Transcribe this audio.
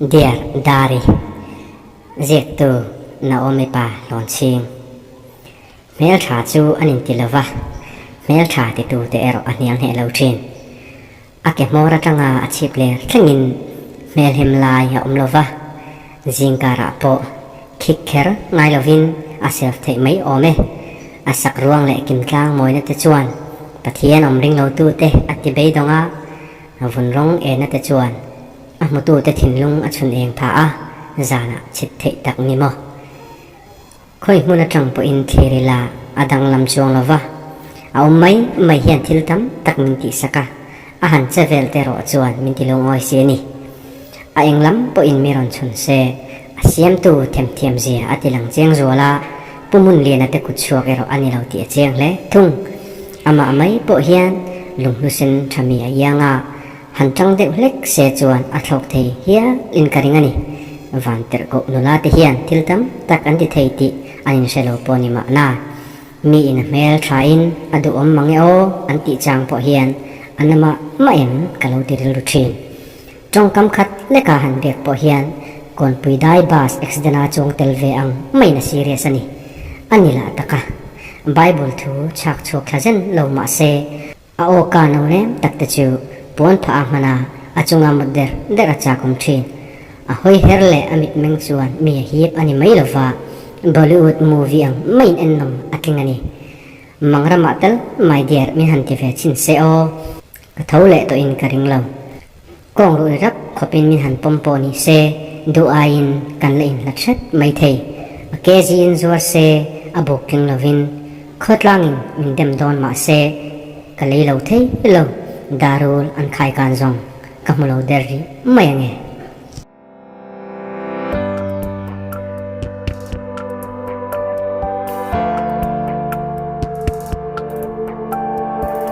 Dear Dari, Ziaktu Naomi pa Hlawnchhing. Hmeltha chu an inti lo va, hmeltha titute erawh a hnial hneh lo thin. A ke hmawr atanga a chhip ler thlengin hmelhem lai a awm lo va, zingkarah pawh khik kher ngai lovin a self theih mai awm e. A sak ruang leh kimtlang mawina te chuan Pathian awm ring lotute a ti beidawng a, vun rawng enna te chuan a hmutute thinlung a chhun eng pha a, zanah chhit theih tak ni maw? Khawi hmun atang pawhin thlir ila a danglam chuang lo va, a awm mai mai hian thil tam tak min tihsak a, a han che vel te erawh chuan min ti lungawi si a ni. A eng lam pawhin mi rawn chhun se, a siamtu themthiam zia a ti lang chiang zual a, Pu Hmunliana te kut chhuak erawh a ni lo tih a chiang hle thung. Amah mai pawh hian lunghnusen tha mi a iang a, Han tang deuh hlek se chuan a thlawk thei hial in ka ring a ni. Van tirhkoh nula te hian thil tam tak an ti thei tih an inhre lo pawh ni mahna. Mi in a hmel tha in a duhawm mang e aw an tih chang pawh hian a na mah mah em ka lo ti rilru thin. Tawngkam khat leka han biak pawh hian Kawnpui dai bus accident a chuang tel ve ang maiin a serious a ni. A ni lah tak a. Bible thu chhak chhuak thla zen lo mah se, A aw ka no nem tak te chu puan phah a hman a, a chunga mut der der a chak awm thin. A hawi her leh a mitmeng chuan mi a hip a ni mai lova, Bollywood movie ang maiin ennawm a tling a ni. Mangramah tal my dear min han ti ve chhin se aw. Ka tho leh tawhin ka ring lo. Kawng ruih rap khawpin min han pawm pawh ni se, duh aiin kan la inhlat hret mai thei. A kg in zuar se, a buk tling lovin khawtlangin min dem dawn mah se, ka lei lo thei lo, darul an khaikan zawng ka hmu lo der rih mai ange.